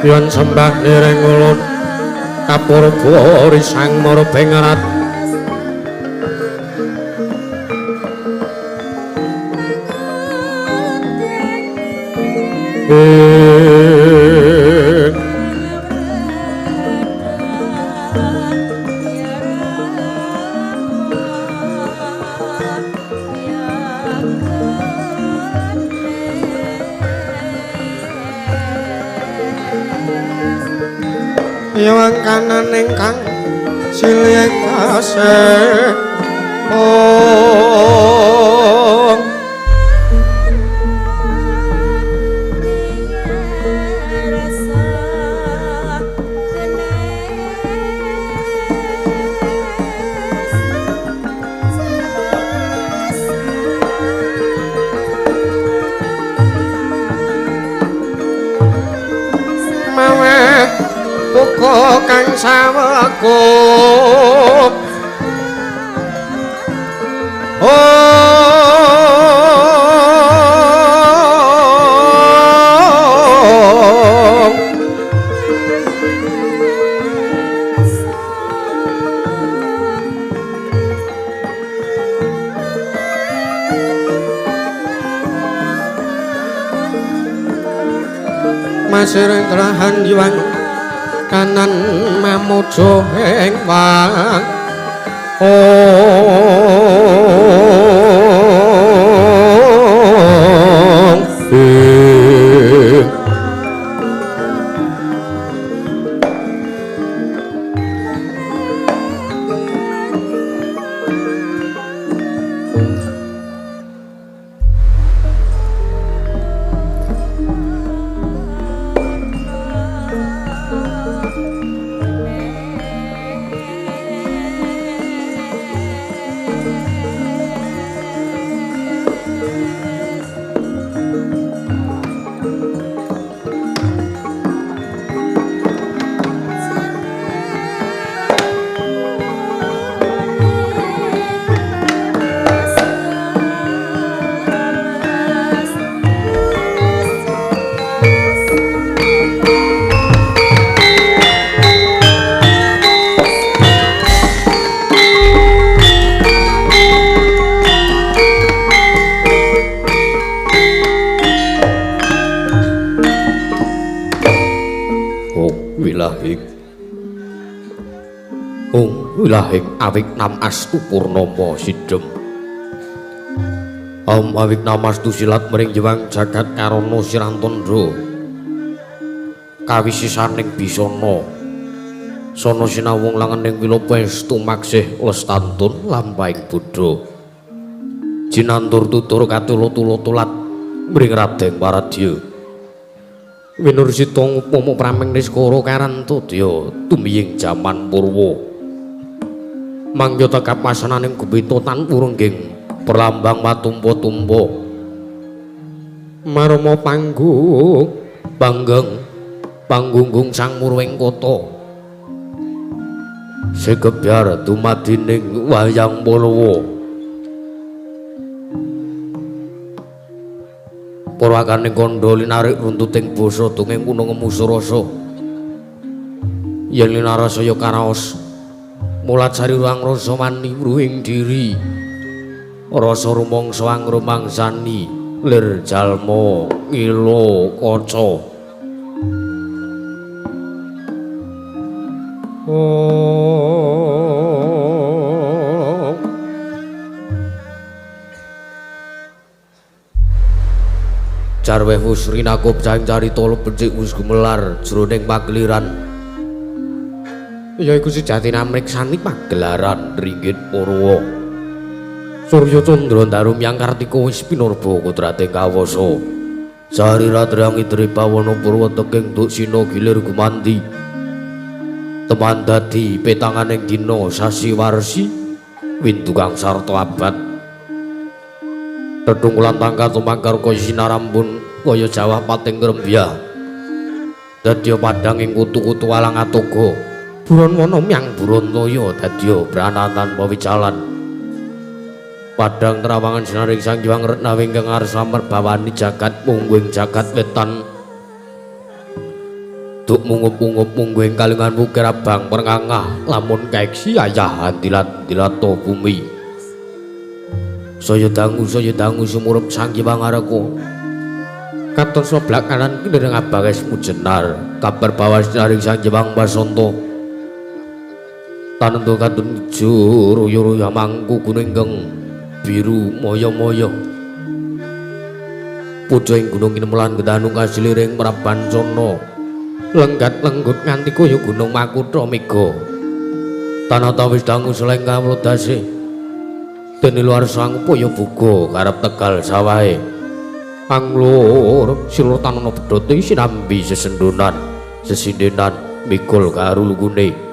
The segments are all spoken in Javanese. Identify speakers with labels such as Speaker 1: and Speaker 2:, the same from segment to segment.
Speaker 1: Yen sembah nireng ulun kapurba risang marbengarat Yang kanan ingkang silih kasih oh uga kang sawekup Masir terahan jiwang kanan mamuja ing wang Wilahing awik nam astu purnama sidhem. Om awik nam astu silat mring jewang jagat karana sirantandra. Kawisisaning bisana. Sana sinawung langening wilopa estu maksih lestantun lampahing bodha. Jinantur tutur katula-tula tulat mring Raden Waradya. Winursita ngupama prameng niskara karantadya tumiying jaman purwa. Mangga tekap wasananing gupita tan wurungging perlambang matumpa-tumpa marama panggung panggeng panggunggung sang murwing kota sekebyar dumadining wayang purwa purwakaning kandha linarik runtuting basa dongeng kuna ngemusu rasa yen linarasaya karaos mulat sari ruang rasa mani ruwing diri rasa rumangsa angrumangsani lir jalma ngila kaca. Jarweh wus rinakup jaing carita becik wus gumelar jroning pakeliran yaiku sejatine amriksani pagelaran ringgit purwa. Surya candra daru myang kartika wis pinurba kodrate kawasa. Sari ratrang idri pawana purwa teking duksina gilir gumanti. Teman dadi petanganing dina sasi warsi windu kang sarta abad. Tetunggulan tangka tumangkar kaya sinarambun kaya jawah pating grembyah. Dadya padhang ing kutu-kutu alang atoga. Buron wana myang buron toya dadya brana tanpa wicalan. Padhang trawangan sinaring Sang Hyang Retnawi ingkang ngarsa merbawani jagat mungguing jagat wetan. Duk mungup-mungup mungguing kalingan wukir abang perngangah lamun kaeksi ayah dilat-dilata bumi. Saya dangu sumurup Sang Hyang Araka. Katon seblak kanan kinireng abang esmu jenar kabar bawas sinaring Sang Hyang Basanta. Tanentu katun ijo royo-royo mangku gunung ingkang biru moyo-moyo. Puja ing gunung kinemelan gedanu kasiliring Prabancana. Lenggat lenggut nganti kaya gunung Makutha mega. Tanah tawis dangu seleng kawlodase. Dene luar sang upaya buga karep tegal sawahe. Anglur silur tanana bedhote sinambi sesendonan, sesindenan mikul karo lungune.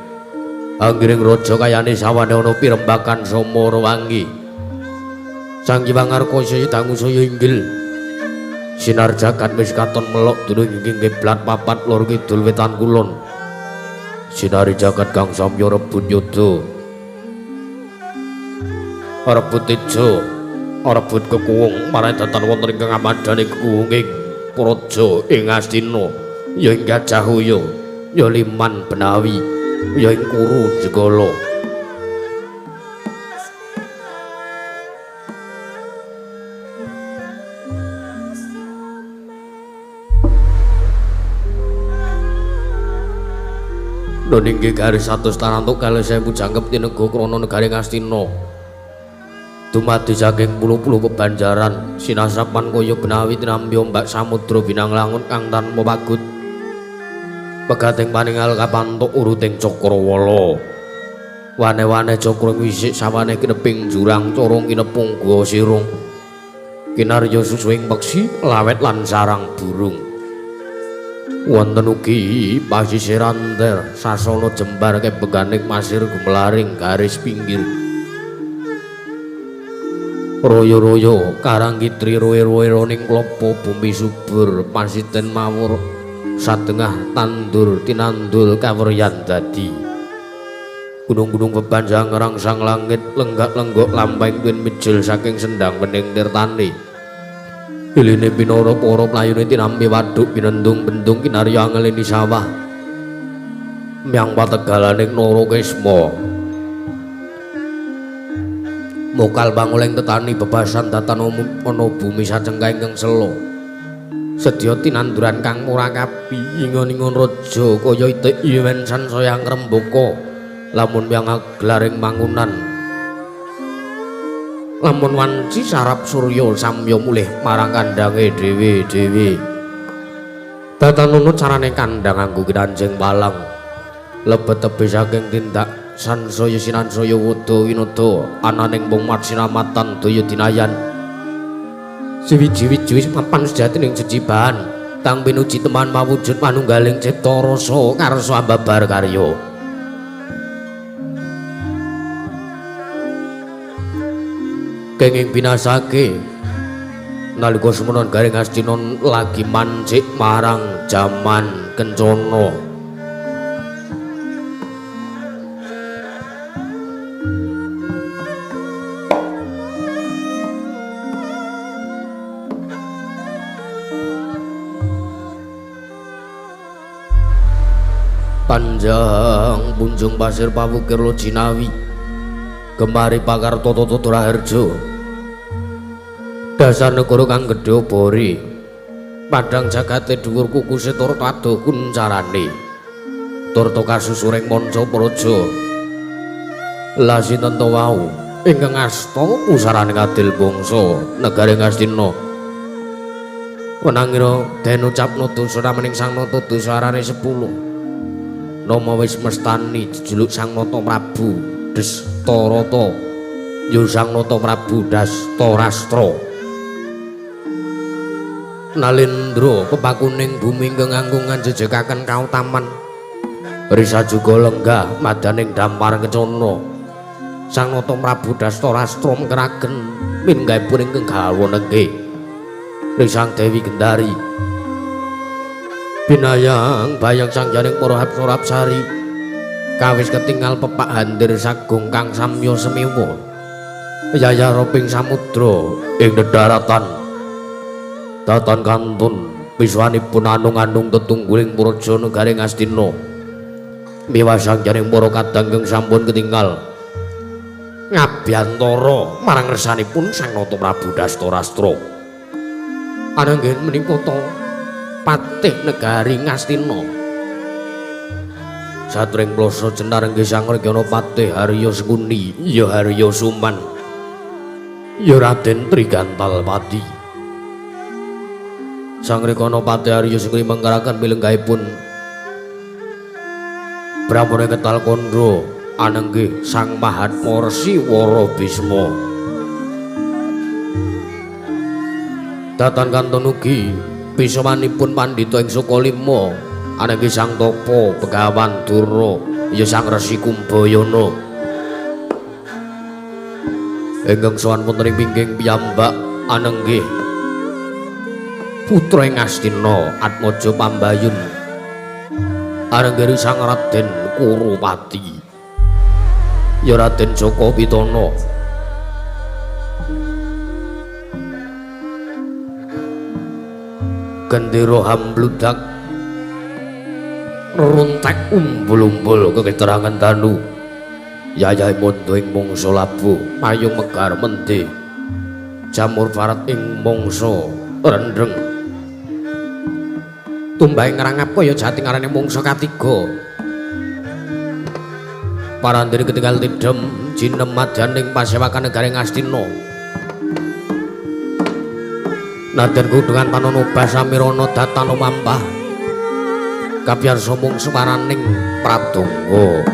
Speaker 1: Anggiring raja kayane sawane ana pirembakan samara wangi. Sang Hyang Arka saya dangu saya inggil. Sinar jagat wis katon melok dunung ing kiblat papat lor kidul wetan kulon. Sinari jagat kang samya rebut yuda. Rebut teja, rebut kekuwung marang datan wonten ingkang amadane kekuwunging praja ing Astina, ya ing Gajahaya, ya Liman Benawi. Ya ing Kuru Jegala. Nun inggih garis 100 tarantuk kalih sewu jangkep tinega krana negari Ngastina. Dumadi saking puluh-puluh pebanjaran sinasapan kaya benawi tinampi ombak samudra binanglangun kang tanpa pagut. Pegating paningal kapantuk uruting cakrawala. Wane-wane cakra wisik sawane kineping jurang corong kinepung guwa sirung. Kinarya susuing peksi lawet lan sarang burung. Wonten ugi pasisir anter sasana jembar kebeganing pasir gumelaring garis pinggir. Royo-royo karang kitri roe-roe-roning klopo bumi subur pasiten mawur satengah tandur tinandul kaweryan dadi. Gunung-gunung bebanjang ngrangsang langit lenggak-lenggok lampahing twin mijil saking sendang bening tirtane. Iline pinara para playune tinampi waduk binendung-bendung kinarya angeleni sawah. Myang pategalaning Narakesma. Mokal pangoleng tetani bebasan datan ana bumi sacengkah ingkang sela. Sedya tinanduran kang murakabi ingon-ingon raja kaya itik yen sansaya ngrembaka lamun myang aglaring mangunan. Lamun wanci sarap surya samya mulih marang kandhange dhewe-dhewe. Datan nunut sarane kandhang anggo kinanjing palang. Lebet tebih saking tindak sansaya sinansaya wada winada ananing mung matsinamatan daya dinayan. Siwiji-wiji mapan sejatining jejibahan kang pinuji teman mawujud manunggaling cipta rasa karsa ambabar karya. Kenging binasake nalika semono garing Astina lagi mancik marang jaman kencana. Panjang punjung pasir pawukir Lojinawi gemari pakar tata tata raharja dasar negara kang gedhe obore padhang jagate dhuwur kukuse tur ado kuncarane turta kasusuring manca praja la sinten to wau ingkang asta pusarane adil bangsa negari Ngastina. Wenangira den ucapna dosa ramening Sang Nata dosa arane 10 nama wis mestani jejuluk Sang Nata Prabu Destarata ya Sang Nata Prabu Dastarastra. Nalendra pepakuning bumi ingkang anggung nganjejekaken kautaman risa juga lenggah madaning dampar kencana Sang Nata Prabu Dastarastra mengkeraken minggahipun ingkang gawa nenggih Risang Dewi Gendari binayang bayang sangjaning para hapsara-hapsari kawis ketingal pepak handir sagung kang samya semiwa yayah roping samudra ing dedaratan datan kantun piswanipun anung-anung tetungguling praja negari Ngastina miwah sangjaning para kadang kang sampun ketingal ngabyantara marang ngersanipun Sang Nata Prabu Dastarastra. Ananggen menika ta patih negari Ngastina. Satring plasa jenar nggih Sang Regyana Patih Harya Sengkuni ya Harya Suman ya Raden Trigantalpati. Sang Rekyana Patih Harya Sengkuni mengkaraken pilenggahipun Brahmana Ketal Kandha anenggih Sang Mahatma Resi Wara Bisma. Datan kantun ugi pisamanipun pandhita ing Sukalima anenggih Sang Tapa Begawan Durna ya Sang Resi Kumbayana. Ingkang sowan wonten ing pingging piyambak anenggih putra ing Ngastina Atmaja Pambayun anenggih Sang Raden Kurupati ya Raden Jaka Pitana. Gendera hambludak runtek umbul-umbul keketerangan danu yayahe mondo ing mangsa labuh payung megar mendhe jamur barat ing mangsa rendheng tumbahe ngrangap kaya jati ngarane mangsa katiga. Parandene ketinggal tidhem jinem madyaning pasewakan negari Ngastina. Nadyan kudungan panono basamirana datana mampah kapiyarsa mung swaraning pradonga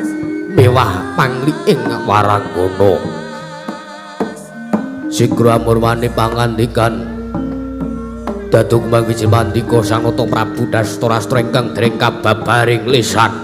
Speaker 1: mewah pangliking waranggana. Sigra murwane pangandikan daduk mangwiji mandika Sang Nata Prabu Dastarastra ingkang dereng kababaring lisan.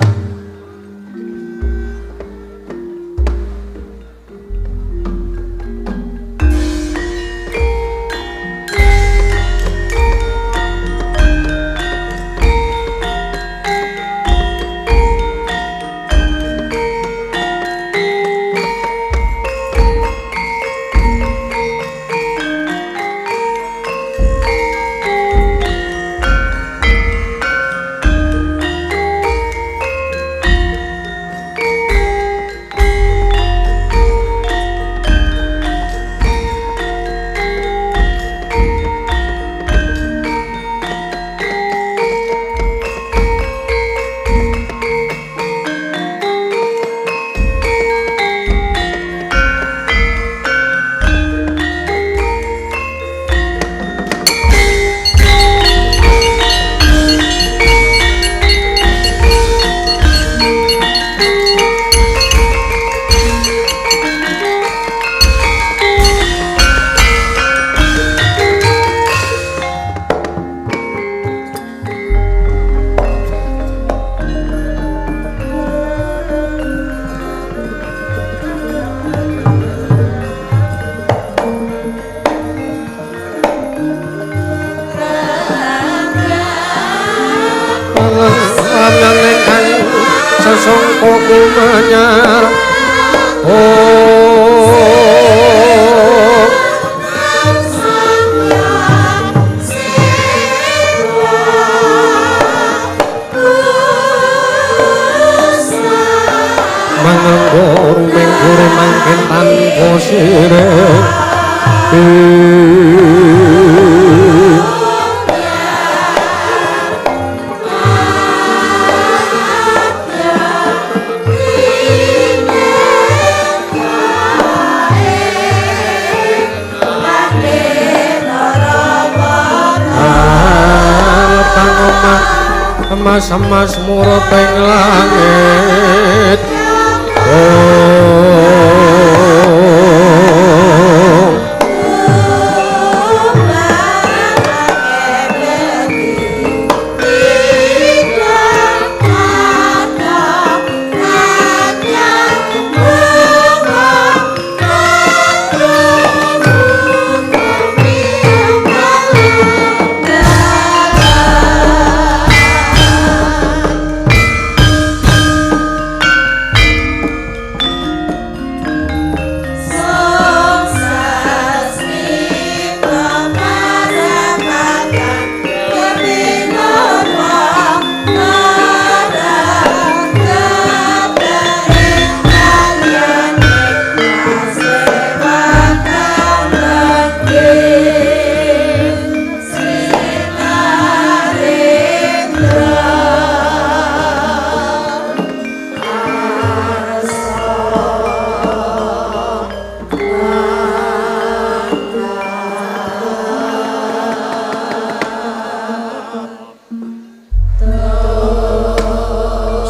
Speaker 1: Emas-emas murut ing langit. Oh.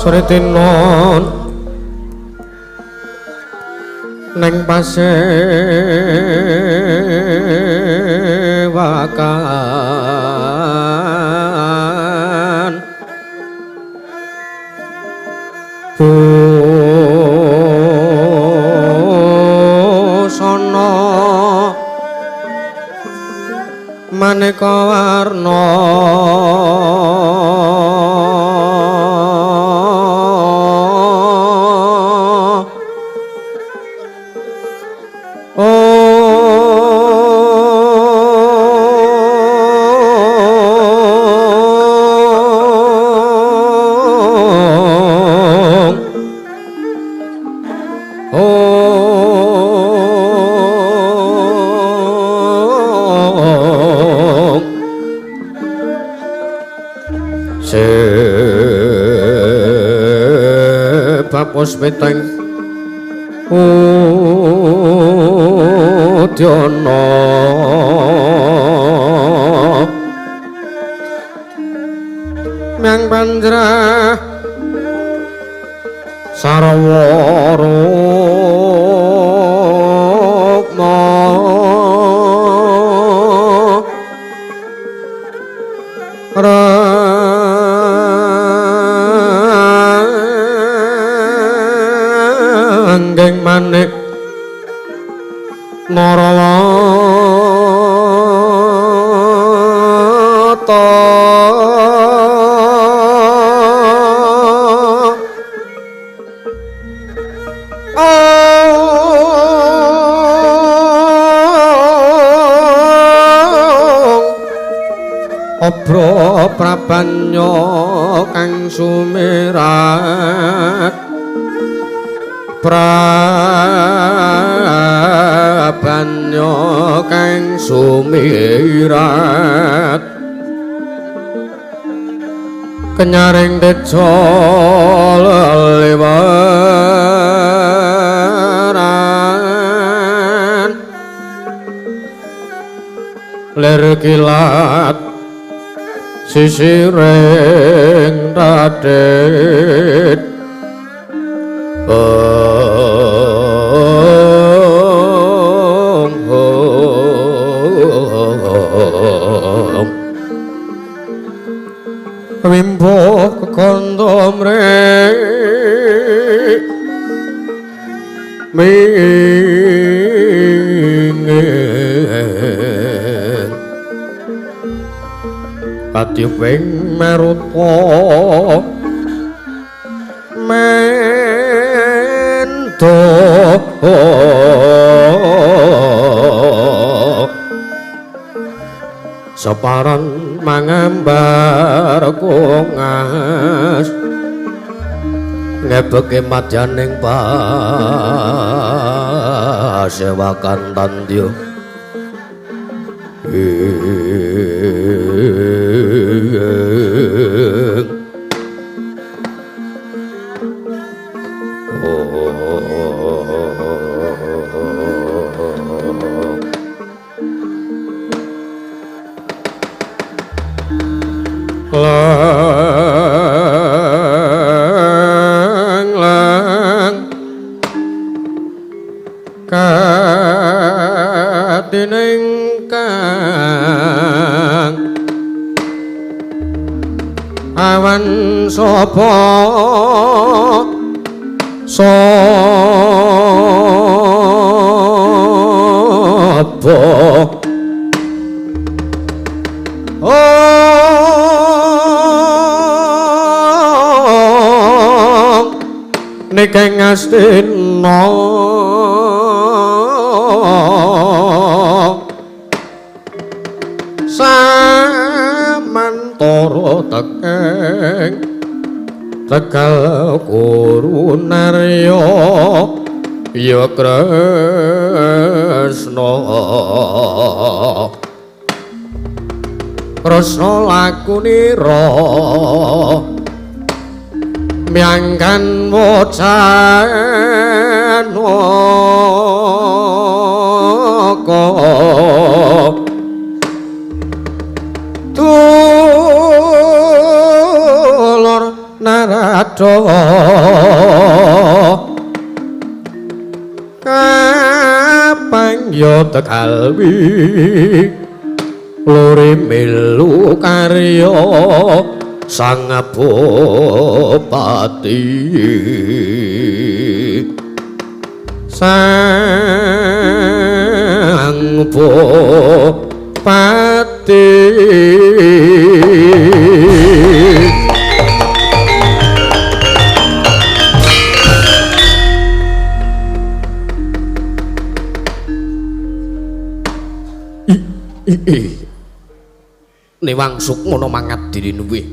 Speaker 1: Sretinon neng pasewakan busana maneka warna. Sebab wis peteng Udyana Myang Panjrah Sarwa Rukma Ranggeng manik Narawata Obro prabanya kang sumirat prabanya kang sumirat kenyaring teja lelewaran lir kilat sisiring radit ong ong wimbo kekondo mrek mingin katyuping maruta mendo separan mangambar kungas ngebeke madyaning pasewakan tandya. Lang lang katining kang awan sapa sapa Nikeng Astina samantara tekeng Tegal Kurunarya ya Kresna Kresna lakunira myangkan wacanaka dulur Narada kapangya Tegalwi lore melu karya Sang Bupati Sang Bupati Newang Sukmana mangat diri nuwih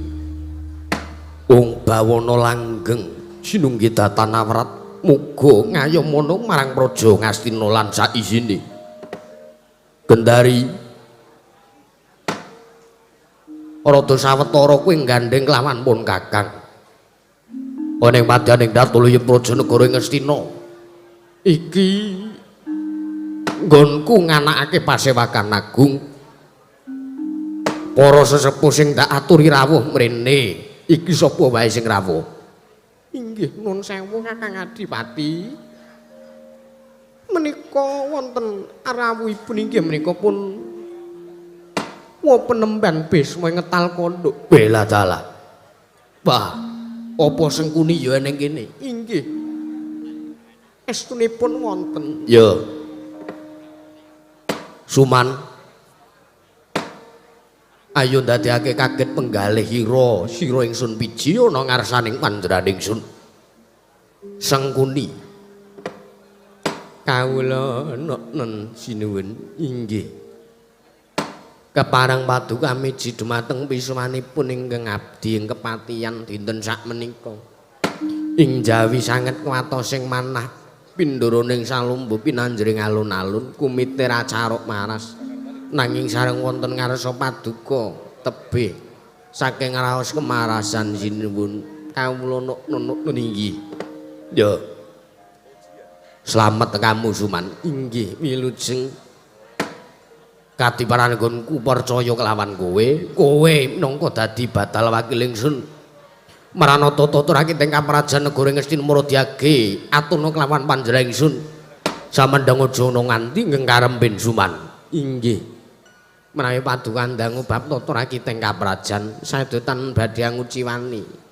Speaker 1: Ung bawana langgeng sinunggi datan awrat muga ngayomana marang praja Ngastina lan saisine. Gendari rada sawetara kuwi gandheng kelawan pun Kakang. Ana ing madyaning datulaya praja negara Ngastina. Iki nggonku nganakake pasewakan agung. Para sesepuh sing tak aturi rawuh mrene, iki sapa wae sing rawuh? Inggih nun sewu Kakang Adipati. Menika wonten rawuhipun inggih menika pun wa penemban Bisma ngetal kondok. Bela dalah. Wah, apa Sengkuni ya ning kene? Inggih. Estunipun wonten. Ya. Suman. Ayo ndadekake kaget penggalih ira, sira ingsun piji ana ngarsaning panjenengan ingsun. Sengkuni. Kawula nen sinuwun inggih. Kepareng paduka miji dumateng pisuwanipun ingkang abdi ing kepatihan dinten sakmenika. Ing jawi sanget kuwatosing manah pindoroning salumbu pinanjering alun-alun kumite racaruk maras. Nanging sareng wonten ngarsa paduka tebih saking raos kemarasan sinuwun kawula nuk inggih. Ya. Slamet kamu Suman. Inggih wilujeng. Kadiparan nggonku percaya kelawan kowe, kowe minangka dadi badal wakil ingsun. Maranata tata ing kaprajan negara Ngastina Maradiage atuna kelawan panjenengan ingsun. Samendhang aja ana nganti ngkarempen Suman. Inggih. Menawi paduka dangu bab tata rakiteng kaprajan saedotan badhe anguciwani.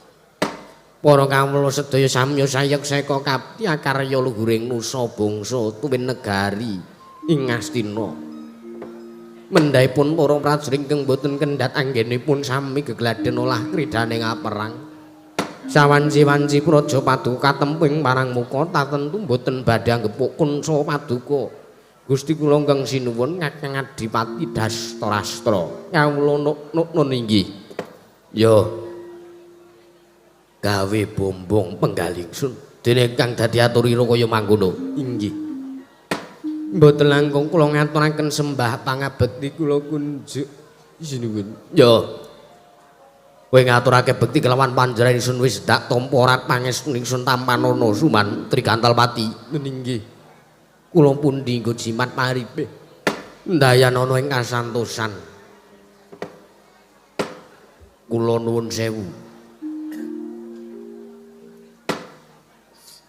Speaker 1: Para kawula sedaya samya sayek seka kapti akarya luhuring nusa bangsa tuwin negari ing Ngastina. Mendhahipun para prajurit ingkang boten kendhat anggenipun sami gegladen olah kridhaning aperang. Sawanci-wanci praja paduka katempu ing parang muka tatentu boten badhe anggepuk kunca paduka. Gusti kula ingkang sinuwun Kakang Adipati Dastarastra. Kawula nuk-nun inggih. Ya. Gawe bombong penggalih ingsun. Dene kang dadi aturira kaya mangkono. Inggih. Mboten langkung kula ngaturaken sembah pangabekti kula kunjuk sinuwun. Ya. Kowe ngaturake bekti kelawan panjenengan ingsun wis dak tampa rat pangestu ingsun tampanana Suman Trigantalpati. Inggih. Kula pundi nggo jimat paripe. Ndayanana ing kasantosan. Kula nuwun sewu.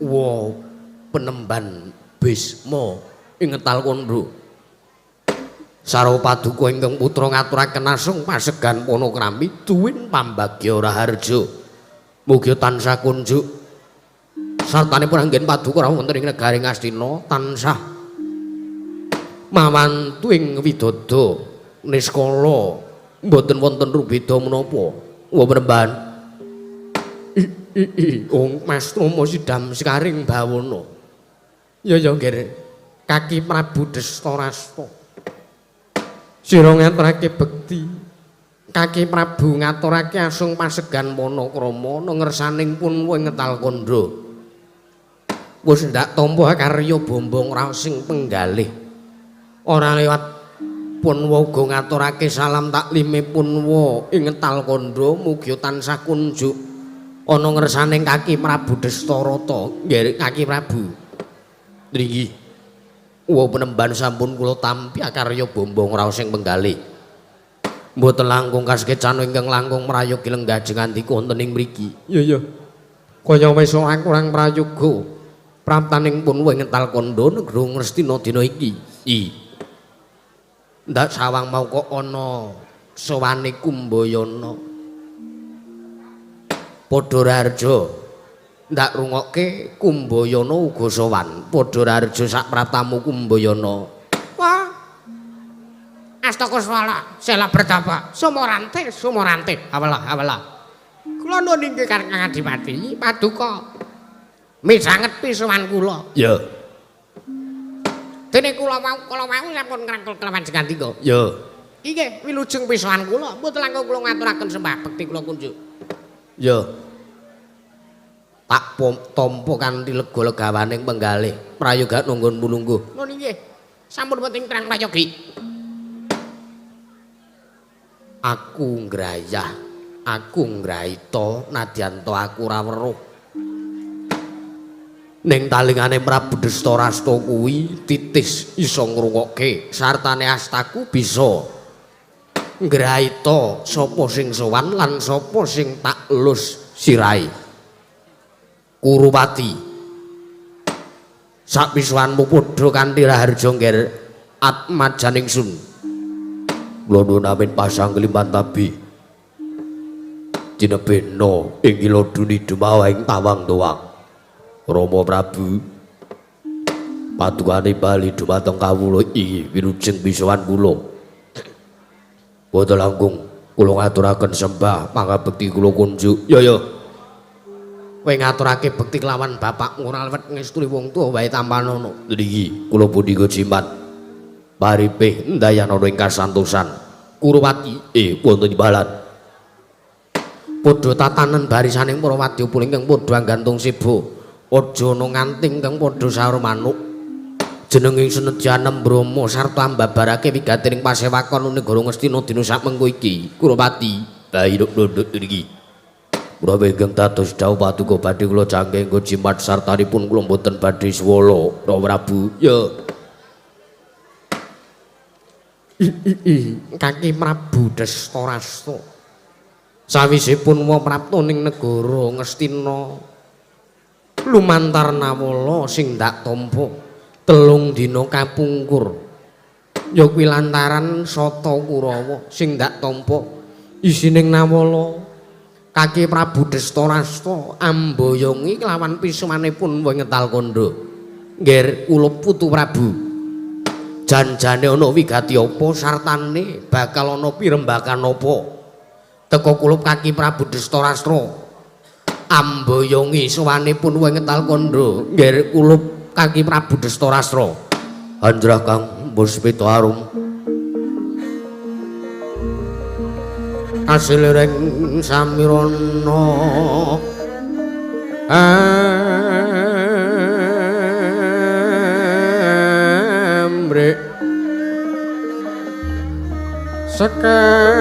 Speaker 1: Wa penemban Bisma ing ngetal kandha. Sarwa paduka ingkang putra ngaturaken asung pasegan panakrami duwin pambagya raharja. Mugi tansah kunjuk sartanipun anggen paduka rawuh wonten ing negari Ngastina tansah mawantu ing widodo niskala mboten wonten rubeda menapa. Wa penemban Ong Mas Trama sidam sekaring bawana. Ya ya nggih. Kaki Prabu Destarasta. Sira ngaturake bekti. Kaki Prabu ngaturake asung pasegan panakrama ngersaning pun ing ngetal kandha. Wis ndak tampa karya bombong raos sing penggalih. Ora lewat punwa uga ngaturake salam taklime punwa ing ngetal kandha mugi tansah kunjuk ana ngersaning kaki Prabu Destarata. Nggih kaki Prabu. Nggih. Wa penemban sampun kula tampi akarya bombong raos sing penggalih. Mboten langkung kaskecan ingkang langkung prayogi lenggah jengandika wonten ing mriki. Iya iya. Kaya wis ora kurang prayoga. Praptaning pun wing ngetal kandha negara Ngastina dina iki. I. Ndak sawang mau kok ana sowane Kumbayana. Padha raharja. Ndak rungokke Kumbayana uga sowan. Padha raharja sak praptamu Kumbayana. Wah. Astakuswala, sela bertapa, sumorante, sumorante. Awelah, awelah. Kula nuwun inggih Kakang Adipati, paduka misanget pisuwan kula. Ya. Dene kula wau sampun ngrangkul kelawan Jegandika. Ya. Inggih, wilujeng pisuwan kula, mboten langkung kula ngaturaken sembah bekti kula kunjuk. Ya. Tak tampa kanthi lega legawaning penggalih. Prayoga nunggun mulungguh. Nun inggih. Sampun penting terang prayogi. Aku ngrayah, aku ngraita nadyan ta aku ora weruh. Ning talingane Prabu Destarasta kuwi titis iso ngrungokke sartane astaku bisa ngraita sapa sing sowan lan sapa sing tak elus sirahe. Kurupati, sakpisuwanmu padha kanthi raharja ngger atmajaning sun. Kula nuwun amin pasang keliman tabi. Tinebena ing iladuni dumawa ing tawang tuwang. Rama Prabu, patukane bali dumateng kawula iki wilujeng pisuwan kula. Boten langkung kula ngaturaken sembah pangabekti kula kunjuk. Ya ya. Kowe ngaturake bekti kelawan bapakmu ora lewat ngestuli wong tuwa wae tampanono. Niki kula punika jimat. Paripih ndayanana ing kasantosan. Kurupati wonten imbalan. Padha tatanen barisaning para wadya ingkang padha anggantung seba. Aja ana nganti ingkang padha saur manuk. Jenenging senedyan Brahma sarta ambabarake wigatining pasewakon negara Ngastina dina sakmengko iki. Kurupati, bairuk ndhut niki. Kula ingkang dados dawuh paduka badhe kula jangke nggo jimat sartanipun kula mboten badhe swala, Rama Prabu. Ya. Kaki Prabu Destarasta. Sawisipun wa prapta ning negara Ngastina lumantar nawala sing ndak tampa 3 dina kapungkur ya kuwi lantaran Sata Kurawa sing ndak tampa isining nawala kaki Prabu Destarasta amboyongi kelawan pisuwanipun wong ngetal kandha. Ngger kula putu Prabu, janjane ana wigati apa sartane bakal ana pirembakan apa teka kulup kaki Prabu Destarasta amboyongi sowanipun wong ngetal kandha. Ngger kulup kaki Prabu Destarasta. Anjrah Kang Puspita Arum. Asiliring samirana amrih seker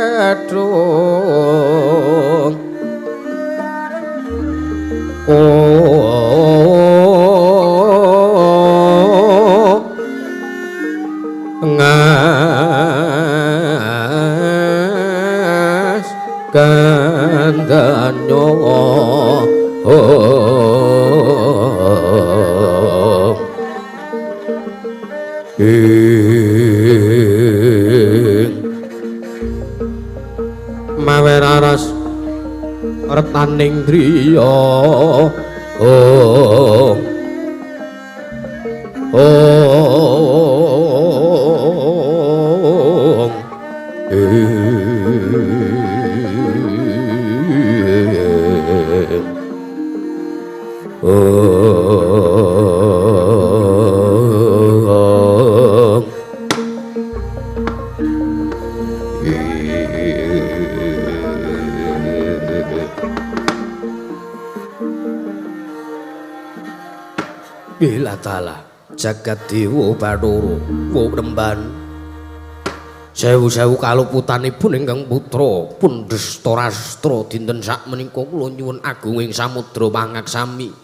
Speaker 1: gadung ngas kandanyo ing mawe raras retaning driya ong ong ong Bila ta'ala jagat dewa bathara wuremban sewu-sewu kaluputanipun ingkang putra pun Destarastra dinten sakmenika kula nyuwun agung ing samudra pangaksami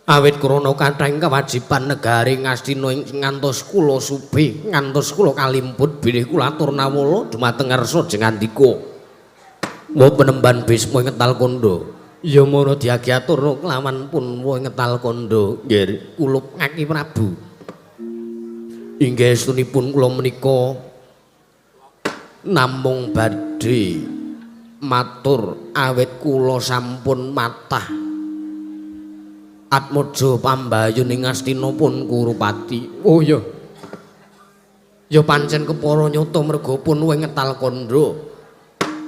Speaker 1: awit krana kathahing kewajiban negari Ngastina ing ngantos kula subih ngantos kula kalimput bilih kula atur nawala dumateng ngarsa jengandika wa penemban Bisma ing ngetal kandha. Ya mara diagi atur kelawan pun wa ngetal kandha nggih kulup ngaki Prabu. Inggih estunipun kula menika namung badhe matur awit kula sampun matah atmaja pambayun ing Ngastina pun Kurupati. Oh iya. Ya pancen kepara nyata merga pun wa ngetal kandha.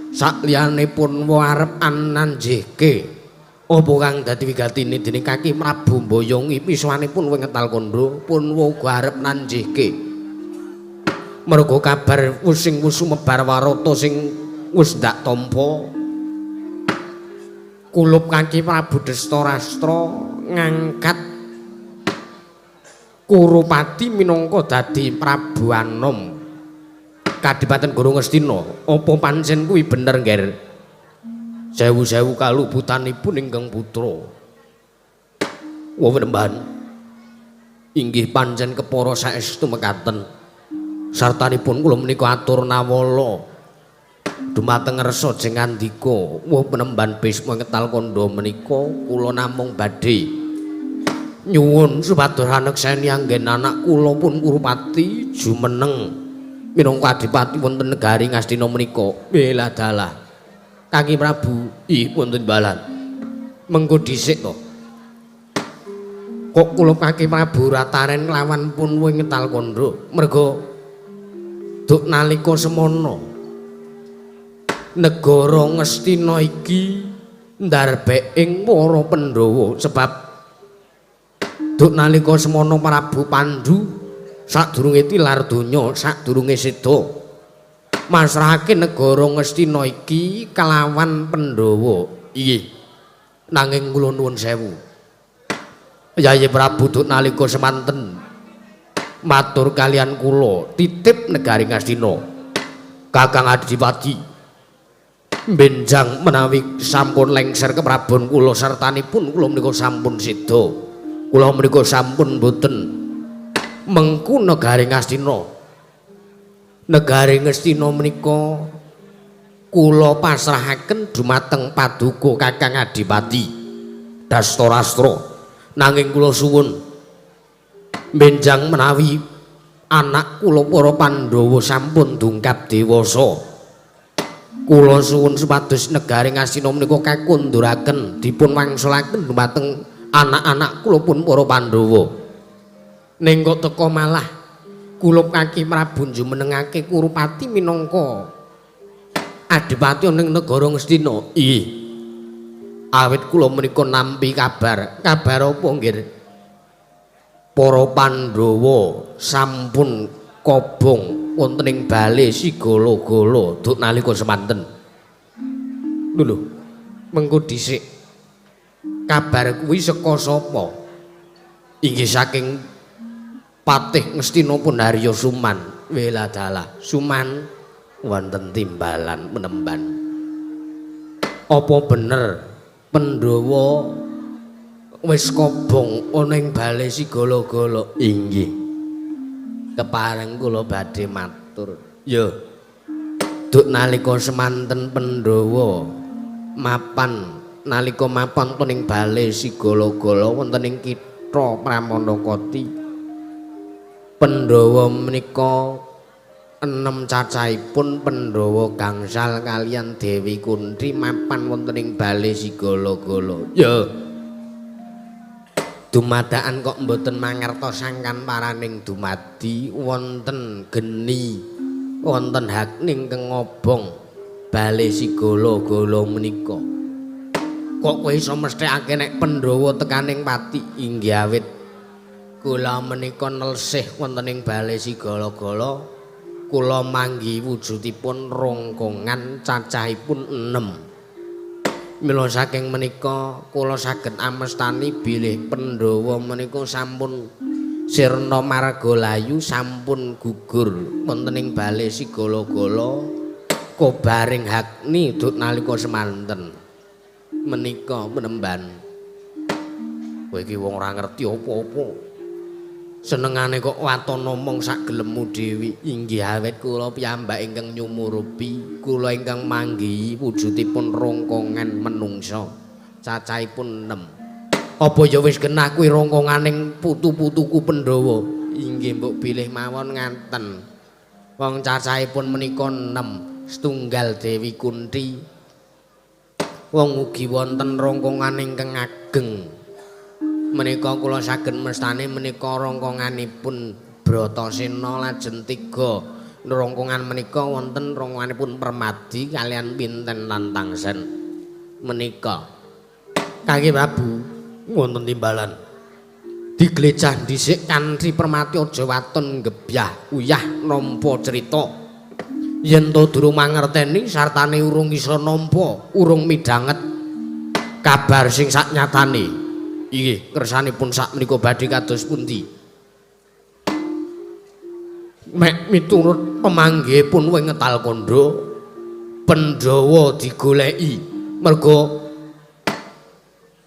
Speaker 1: Sakliyane pun arep ananjihke apa kang dadi wigatine dening kaki Prabu mboyongi pisuwanipun wing ngetal kandha pun uga arep nanjihke merga kabar sing wis sumebar warata sing wis ndak tampa kulup kaki Prabu Destarastra ngangkat Kurupati minangka dadi Prabu Anom Kadipaten Guru Ngastina. Apa pancen kuwi bener, Ngger? Sewu-sewu kaluputanipun ingkang putra. Wenemban inggih pancen kepara saestu mekaten. Sartanipun kula menika atur nawala dumateng ngersa jeng ngandika. Wah penemban Bisma ngetal kandha menika kula namung badhe nyuwun supados anekseni anggen anak kula pun Kurupati jumeneng minangka adipati wonten negari Ngastina menika. Bela dalah Kaki Prabu, ih wonten balan. Mengko dhisik to. Kok kula Kaki Prabu rataren lawan pun wing ngetal kandha merga duk nalika semana negara Ngastina iki ndarbek ing para Pandhawa sebab duk nalika semana Prabu Pandu sadurunge tilar donya, sadurunge seda masrahake negara Ngastina iki kelawan Pandhawa. Inggih. Nanging kula nuwun sewu. Yayi Prabu duk nalika semanten matur kalian kula titip negari Ngastina. Kakang Adipati benjang menawi sampun lengser keprabon kula sertanipun kula menika sampun seda. Kula menika sampun boten mengku negari Ngastina. Negari Ngastina menika kula pasrahaken dumateng paduka Kakang Adipati Dastarastra. Nanging kula suwun benjang menawi anak kula para Pandhawa sampun dungkap dewasa, kula suwun supados negari Ngastina menika kakundhuraken dipun wangsulaken dumateng anak-anak kula pun para Pandhawa. Ning kok teka malah kula Kaki Prabu jumenengake Kurupati minangka adipati ning negara Ngastina. Ih. Awit kula menika nampi kabar. Kabar apa nggih? Para Pandhawa sampun kobong wonten ing bale Sigala-gala duk nalika semanten. Lho, mengko dhisik. Kabar kuwi saka sapa? Inggih saking Patih Ngastina pun Harya Suman. Weladalah Suman wonten timbalan menemban. Apa bener Pandhawa wis kobong ana ing bale Sigala-gala? Inggih. Kepareng kula badhe matur. Ya. Duk nalika semanten Pandhawa mapan nalika mapan wonten ing bale Sigala-gala wonten ing kitha Pramanakati, Pandhawa menika enem cacahipun Pandhawa gangsal kaliyan Dewi Kunthi mapan wonten ing bale Sigala-gala. Ya. Dumadakan kok mboten mangertos sangkan paraning dumadi wonten geni, wonten agni ingkang ngobong bale Sigala-gala menika. Kok kowe iso mesthekake nek Pandhawa tekaning pati? Inggih awit kula menika nelsih wonten ing bale Sigala-gala, kula manggi wujudipun rongkongan cacahipun 6. Mila saking menika kula saged amestani bilih Pandhawa menika sampun sirna marga layu, sampun gugur wonten ing bale Sigala-gala kobaring agni duk nalika semanten menika menemban. Kowe iki wong ora ngerti apa-apa. Senengane kok waton ngomong sak gelemmu dhewe. Inggih awet kula piyambak ingkang nyumurupi, kula ingkang manggihi wujudipun rongkongan menungsa cacahipun 6. Apa ya wis genah kuwi rongkonganing putu-putuku Pandhawa? Inggih mbok bilih mawon ngaten. Wong cacahipun menika 6, setunggal Dewi Kunthi. Wong ugi wonten rongkongan ingkang ageng. Menika kula saged mestani menika rongkonganipun Bratasena lajeng 3 rongkongan menika wonten rongkonganipun Permadi kaliyan Pinten lan Tangsen. Menika Kaki Prabu wonten timbalan. Diglecah dhisik kanthi Permati aja waton gebyah uyah nampa crita. Yen to durung mangerteni sartane urung iso nampa, urung midhanget kabar sing saknyatane. Inggih, kersanipun sak menika badhe kados pundi? Mek miturut pemanggihipun wing ngetal kandha, Pandhawa digoleki. Merga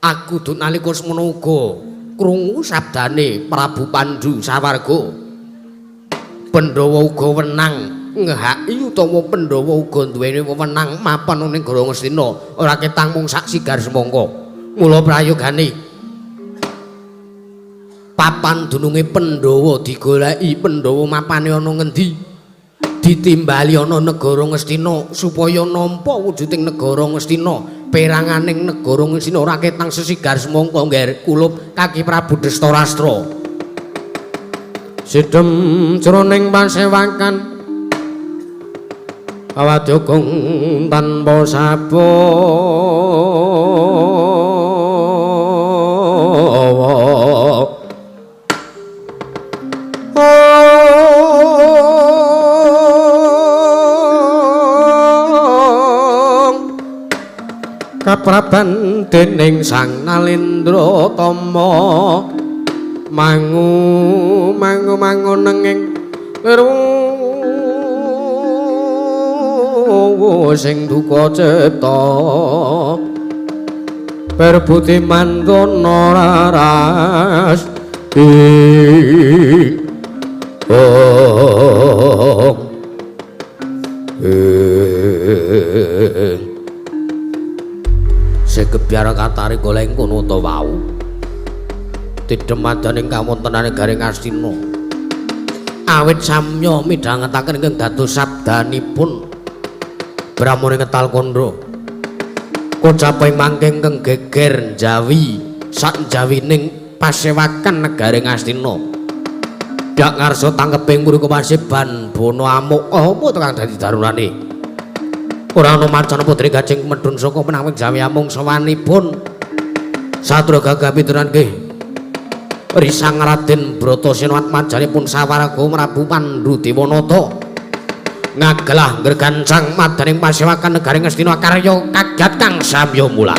Speaker 1: aku dut nalika semono uga krungu sabdane Prabu Pandhu sawarga. Pandhawa uga wenang ngehaki utawa Pandhawa uga duweni wewenang mapan ning negara Ngastina, ora ketang mung sak sigar semangka. Mula prayogane papan dununge Pandhawa digoleki, Pandhawa mapane ana ngendi? Ditimbali ana negara Ngastina supaya nampa wujuding negara Ngastina, peranganing negara Ngastina ora ketang sesigar semangka ngger kulup kaki Prabu Destarastra. Sidhem jroning pasewakan awadya gong tanpa sabawa. Kapraban dening Sang Nalendra Tama mangu mangu mangu nenging liru sing duka cipta perbuti mandana raras ing segebyar katari goleng kono ta wau tidhem madaning kawontenane Gareng Astina awit samya midhangetaken ingkang dados sabdanipun Brahmana Ngetal Kandha kocaping mangke ingkang geger njawi sak njawining pasewakan negari Ngastina dak ngarsa tangkeping mriku paseban bono amuk apa to kang dadi darurane ora ana marcana putri Gajeng medhun saka penawing Jawi amung sawanipun satya gagah pituran nggih Risang Raden Bratasena atmajanipun sawarga Prabu Pandhu Dewanata ngagelah ngregancang madaning pasewakan negari Ngastina karya kagat kang samya mula.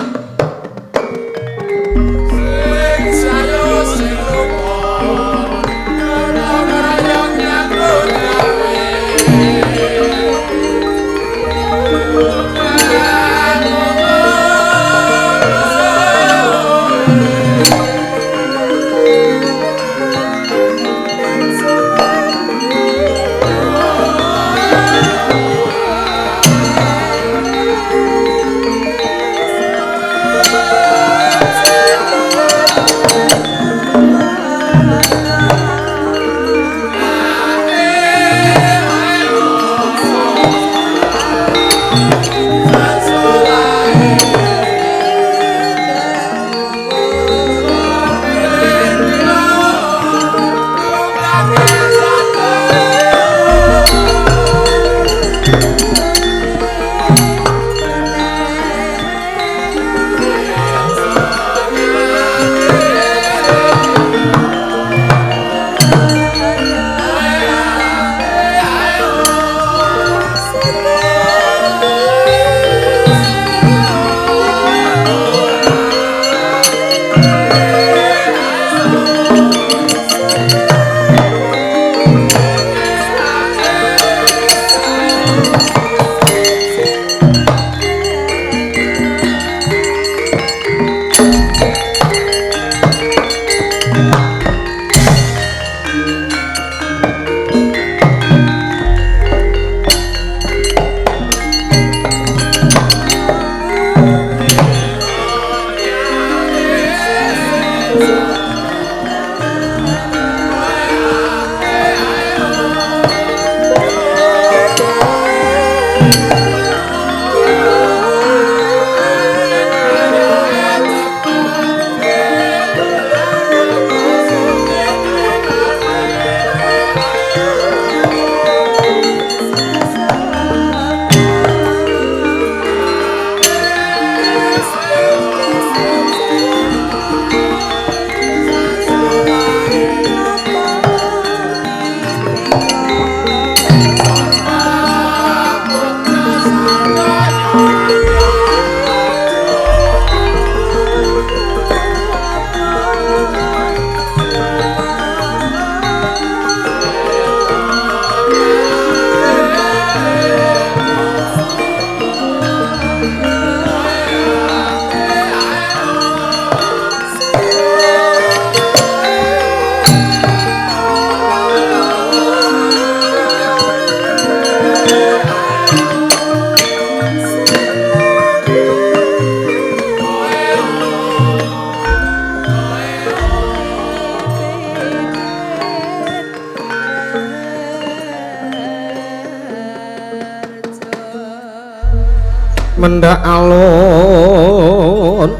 Speaker 1: Mendhak alun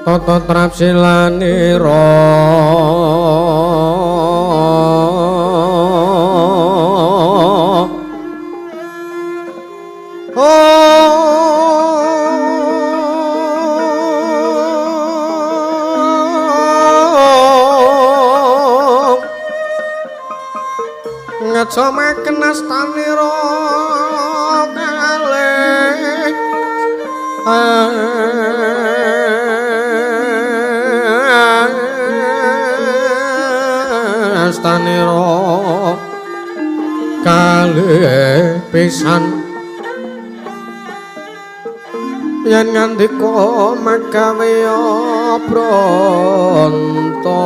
Speaker 1: tata trapsilanira ngejamaken astanira kalih astanira kalih pisan yen ngandika magawe bronto.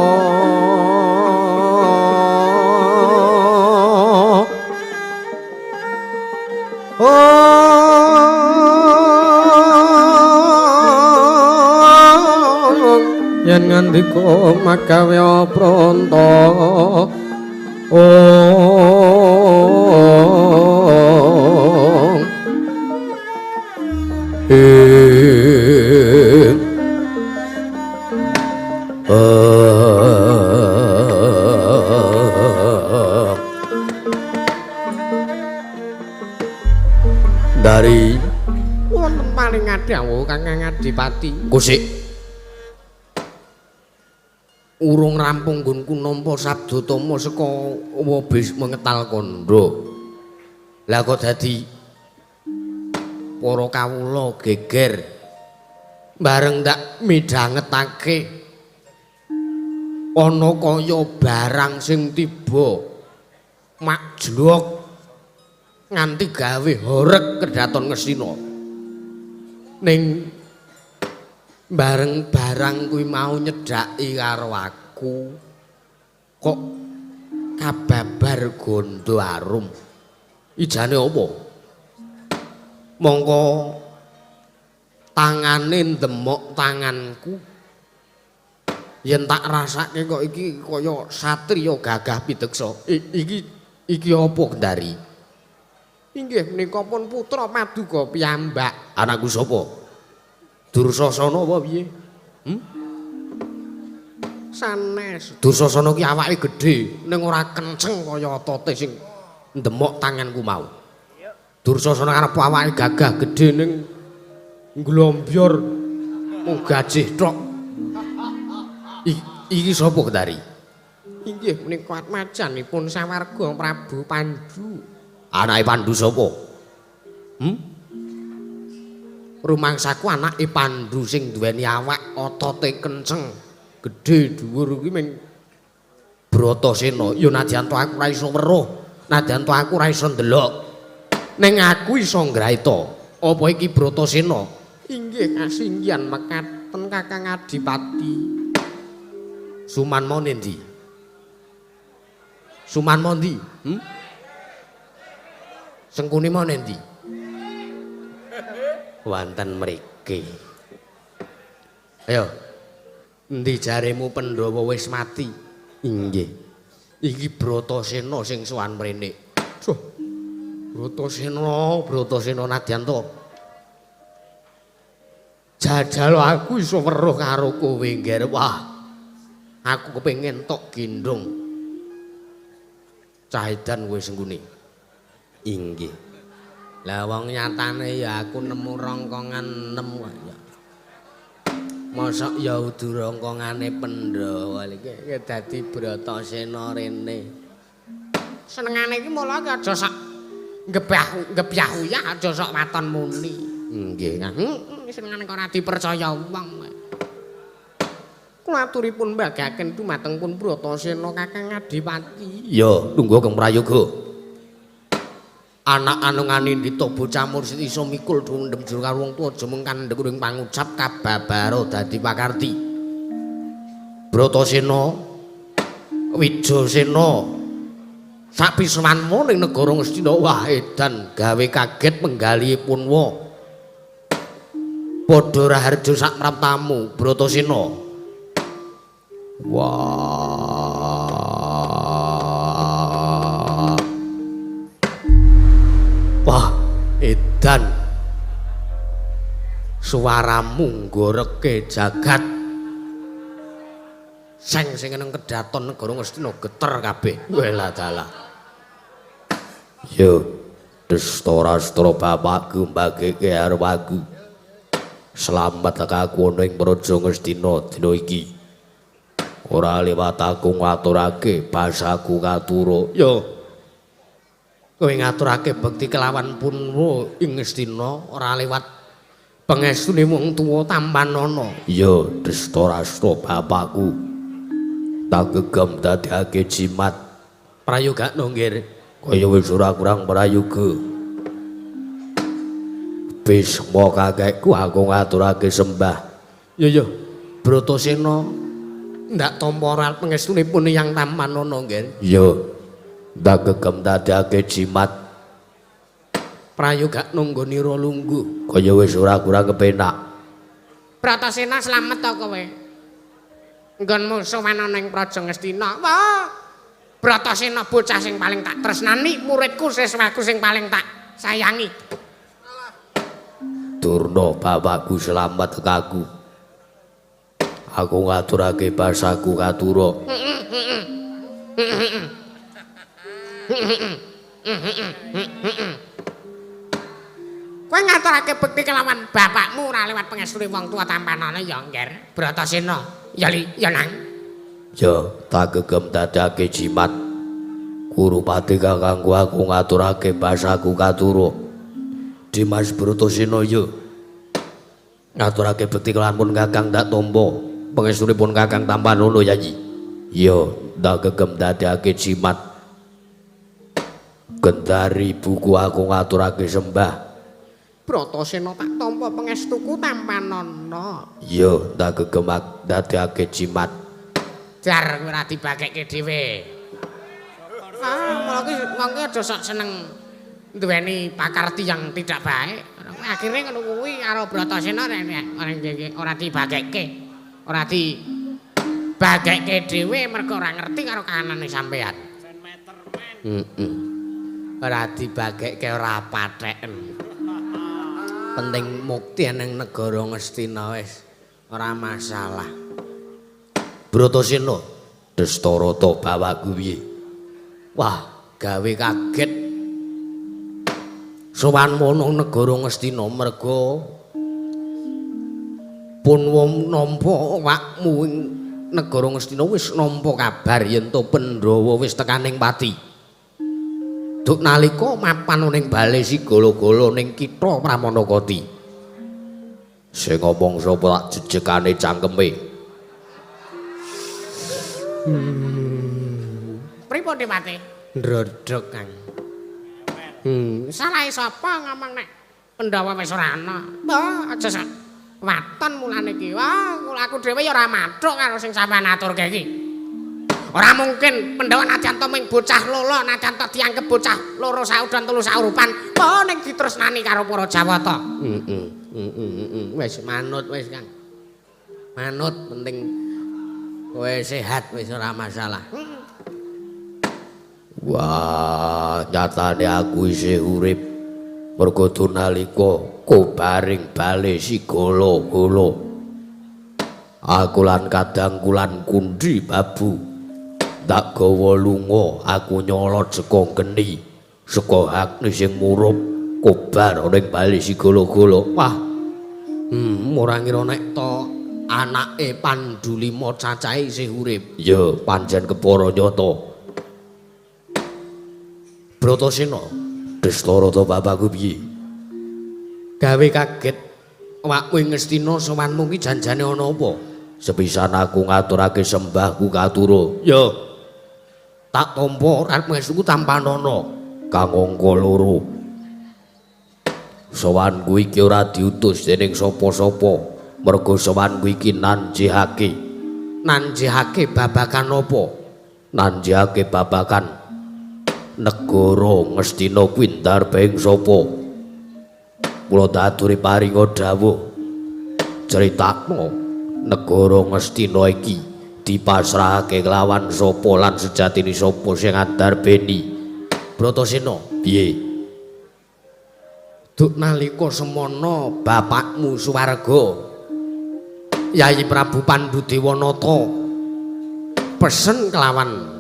Speaker 1: Yen ngandika magawe pronto dari wonten paling dawuh Kakang Adipati. Kusik urung rampung nggonku nampa sabda tama saka Wabisma ngetal kandha. Lah kok dadi para kawula geger bareng ndak midhangetake ana kaya barang sing tiba makjlok nganti gawe horeg kedaton Ngastina. Ning bareng barang kuwi mau nyedhaki karo aku kok kababar gondo arum. Ijane apa? Mongko tangane ndemok tanganku. Yen tak rasake kok iki kaya satriya gagah pideksa. Iki apa Gendari? Inggih menika pun putra paduka piyambak. Anakku sapa? Dursasana apa piye? Sanes. Dursasana ki awake gedhe ning ora kenceng kaya otote sing ndemok tanganku mau. Dursasana arep awake gagah gedhe ning nglombyur mung gajih tok. Iki sapa Gendari? Inggih menika atmajanipun sawarga Prabu Pandu. Anake Pandu sapa? Rumangsaku anake Pandu sing duweni awak otote kenceng, gedhe dhuwur kuwi ming Bratasena. Ya nadyan to aku ora iso weruh, nadyan to aku ora iso ndelok. Ning aku iso ngraita. Apa iki Bratasena? Inggih kasinggihan mekaten Kakang Adipati. Sumanmo nendi? Sumanmo ndi? Sengkuni mau nendi? Wonten mriki. Ayo. Endi jaremu Pandhawa wis mati? Inggih. Iki Bratasena sing sowan mrene. Duh. Bratasena, Bratasena nadyan to. Jajal aku iso weruh karo kowe, Ngger. Wah. Aku kepengin tok gendhong. Cahidan kowe Sengkuni. Inggih. Lah wong nyatane ya aku nemu rongkongan 6 kok ya. Mosok ya udu rongkongane Pandhawa iki dadi Bratasena rene. Senengane iki mula aja sok ngebyah uyah aja sok waton muni. Nggih. Senengane kok ora dipercaya wong. Kula aturipun mbagaken dumateng pun Bratasena Kakang Adipati. Ya, tunggu Kang Prayoga. Anak anungane ndita bocah mursid iso mikul dendem jero karo wong tuwa aja mung kandhek ing pangucap kababara dadi pakarti. Bratasena Wijasena sapisanmu ning negara Ngastina wah edan gawe kaget penggalihe punwa. Padha raharja sak praptamu Bratasena. Wah. Wah, edan. Edan. Suaramu nggoreke jagat. Seng sing nang kedaton negara Ngastina geter kabeh. Welah dalah. Yo, Destarastra bapakku mbageke arwaku. Slamet aku ana ing Praja Ngastina dina iki. Ora liwat aku ngaturake basaku katura. Yo. Kowe ngaturake bekti kelawan punwa ing Ngastina ora liwat pangestune wong tuwa tampanana. Iya, Destarastra bapakku. Tak gegem dadekake jimat. Prayogakno nggir. Kaya wis ora kurang prayoga. Bisma kakekku aku ngaturake sembah. Yo yo, Bratasena ndak tampa ora pangestunipun Hyang Tampanana nggih. Iya. Ndak gegem dadekake jimat. Prayogakno nggonira lungguh. Kaya wis ora kurang kepenak.
Speaker 2: Bratasena slamet to kowe? Nggonmu sowan ana ing Praja Ngastina. Wah. Bratasena bocah sing paling tak tresnani, muridku siswaku sing paling tak sayangi.
Speaker 1: Durna bapakku slamet kaku. Aku ngaturake basaku katura.
Speaker 2: Kowe ngaturake bekti kelawan bapakmu ora lewat pangestune wong tuwa tampanane ya, Ngger. Bratasena, ya li, ya nang.
Speaker 1: Ya, tak gegem dadake jimat. Kurupati kakangku aku ngaturake basaku katura. Dimas Bratasena ya. Ngaturake bekti kelawan kakang tak tampa. Pangestunipun kakang Tampanana Yayi. Ya, tak gegem dadekake jimat. Gendari buku aku ngaturake sembah.
Speaker 2: Bratasena tak tampa pangestuku Tampanana.
Speaker 1: Ya, tak gegem dadekake jimat.
Speaker 2: Jar kowe ora dibagekke dhewe. Ah, mula ki wong ki aja sok seneng duweni pakarti yang tidak baik. Akhire ngono kuwi karo Bratasena ora dibagekke. Ora dibagekke dhewe mergo ora ngerti karo kahanane sampean.
Speaker 1: Heeh. Ora dibagekke ora patheken. Penting mukti ning negara Ngastina wis ora masalah. Bratasena, Destarata bapakku piye? Wah, gawe kaget. Sowan mono negara Ngastina merga punwa nampa awakmu ing negara Ngastina wis nampa kabar yen to Pandhawa wis tekaning pati. Duk nalika mapan ning bale Sigala-gala ning kitha Pramanakati. Sing ngomong sapa tak jejegane cangkeme.
Speaker 2: Pripun Dewate?
Speaker 1: Ndrodhok, Kang.
Speaker 2: Salahe sapa ngomong nek Pandhawa wis ora ana? Wah, aja sak waton mulane iki. Wah, aku dhewe ya ora mathuk karo sing sampean aturke iki. Ora mungkin Pandhawa najan to ming bocah lolo, najan to dianggep bocah loro saudan telu saurupan, wah ning ditresnani karo para Jawata.
Speaker 1: Heeh. Wis manut wis, Kang. Manut penting kowe sehat wis ora masalah. Wah, nyatane aku isih urip. Mergo nalika kobaring bale Sigala-gala. Aku lan kadangku lan Kundi Babu tak gawa lunga, aku nyolot saka geni, saka agni sing murup kobar ning bale Sigala-gala. Wah. Ora ngira nek to anake Pandu lima cacahe isih urip. Ya, pancen kepara nyata. Bratasena, Destarata bapakku piye? Gawe kaget awakmu ing Ngastina sowanmu ki janjane ana apa? Sepisan aku ngaturake sembahku katura. Ya. Tak tampa arep ngestuku tampanana kang angka loro. Sowanku iki ora diutus dening sapa-sapa. Mergo sowanku iki nanjihake. Nanjihake babagan apa? Nanjihake babagan negara Ngastina kuwi ndarbeng sapa? Kula daturi paringa dawuh. Critakno negara Ngastina iki dipasrahake kelawan sapa lan sejatine sapa sing andarbeni? Bratasena, piye? Duk nalika semono bapakmu suwarga Yayi Prabu Pandudewanata pesen kelawan